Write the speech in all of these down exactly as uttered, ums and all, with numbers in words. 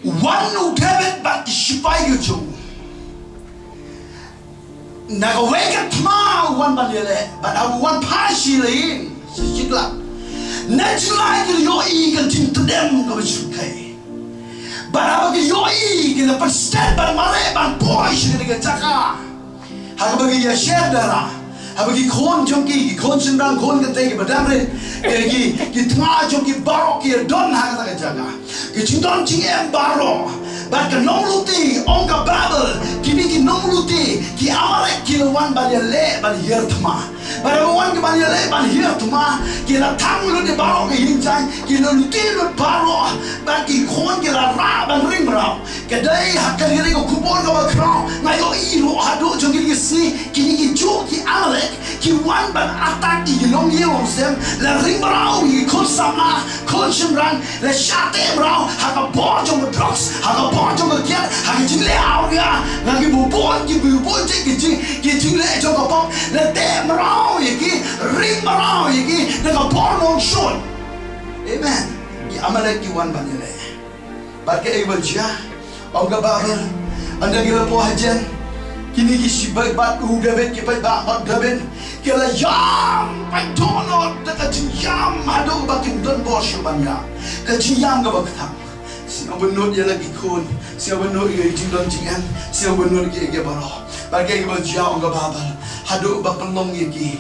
Wan u David bad ki shipai ki jong u. Na kawei ka thma u wan ban ïaleh, bad haba u wan phai sha la ïing, sha shitlak. Na jinglai ki la ïohi ka jingtdem kaba shyrkhei. Bad haba ki ïohi ki la pynstet ban mareh ban poi sha kane ka jaka. Ha kaba ki ïa sher darah. Haba ki khun jong ki, ki khun shynrang, khun kynthei kiba dang rit, ki, ki, ki tnga jong ki baroh ki ïa don ha kata ka jaka. Ki jingdon jingem baroh. Bad ka nongluti, ong ka Baibl, kine ki nongluti, ki Amalek ki la wan ban ïaleh ban hiar thma. Bad haba wan ki ban ïaleh ban hiar thma, ki la thang lut ïa baroh ka ïing jaiñ, ki la luti lut baroh, bad ki khun ki la rah ban ring mraw. Ka dei ha kane ka khubor kaba khraw, nga ïohi ruh haduh jong kine ki sngi, kine ki juh ki Amalek, ki wan ban attack ïa ki longïing longsem, la ring mraw ïa ki khun samla, khun shynrang, la shah teh mraw, ha ka bor jong ka drugs, ha ka bor jong ka kiad, ha ka jingleh awria, na ki bun bun, ki bun bun jait ki jing, ki jingleh jong ka pop, la teh mraw ïa ki, ring mraw ïa ki, na ka bor nongshun. Amen. Ki Amalek ki wan ban ïaleh. Bad kaei ba jia, ong ka Baibl, ynda ki la poi hajan, kine ki shipai bad u David, ki paidbah bad David, ki la ïam, paidbah noh, da ka jingïam, haduh ba kim don bor shuh ban ïam. Ka jingïam kaba kthang. Sngewbha nud ïa la ki khun, sngewbha nud ïa ki jingdon jingem, sngewbha nud ïa ki baroh. Bad kaei ba jia, ong ka Baibl, haduh ba pynlong ïa ki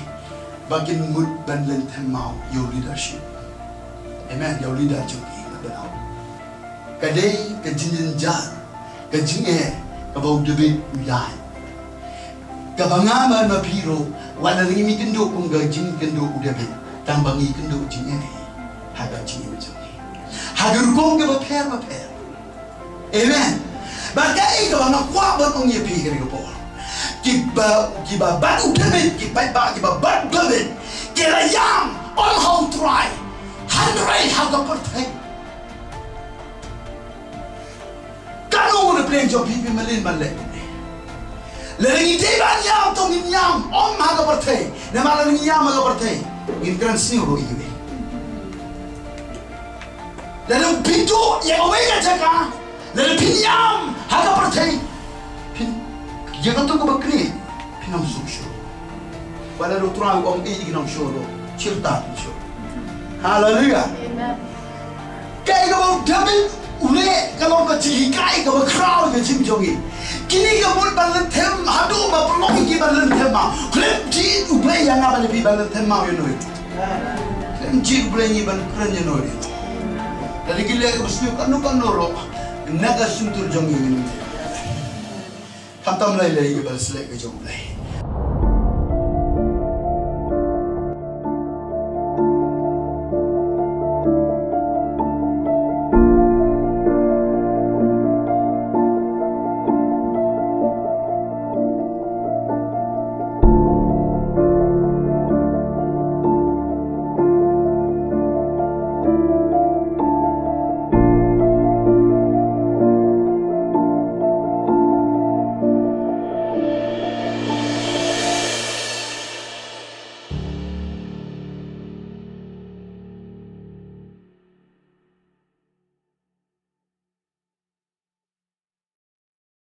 ba kin mut ban lynthem maw ïa u leadership. Amen, ïa u leader jong ki, ka dei ka jingjynjar, ka jingeh kaba u David u ïai. Kaba nga bad ma phi ruh, wat la ngi kynduh kum ka jingkynduh u David, tang ba ngi kynduh jingeh ha ka jingim jong ngi. Ha ka rukom kaba pher bapher. Amen. Bad kaei kaba nga kwah ban ong ïa phi kane ka por. Kiba, kiba bad u David, ki paidbah kiba bad David, ki la ïam, ong ha u Trai, hynrei ha ka pyrthei. Katno ngut na pdeng jong phi phi mlien ban leh kumne? Lada ngi dei ban ïam, to ngin ïam, ym ha ka pyrthei. Namar lada ngi ïam ha ka pyrthei, ngin kren sniew ruh ïa kiwei. Lada phi duh ïa kawei ka jaka, lada phi ïam ha ka pyrthei, phin, ïa kato kaba knieh, phin ym suk shuh. Ba lada u Trai u ong ei, ngi nang shuh ruh, shirta phin shuh. Haleluia. Amen. Kaei kaba u David u leh ka long ka jinghikai kaba khraw ka jingim jong ngi. Kine ki mut ban lynthem haduh ba pynlong ïa ki ban lynthem maw. Khlem jied U Blei ïa nga bad ïa phi ban lynthem maw ïa noi. Khlem jied U Blei ngi ban kren ïa noi. Lada ki leh kaba sniew katno katno ruh, na ka shyntur jong ngi ngin, khamtam lei lei ïa ka ban sleh ka jong U Blei.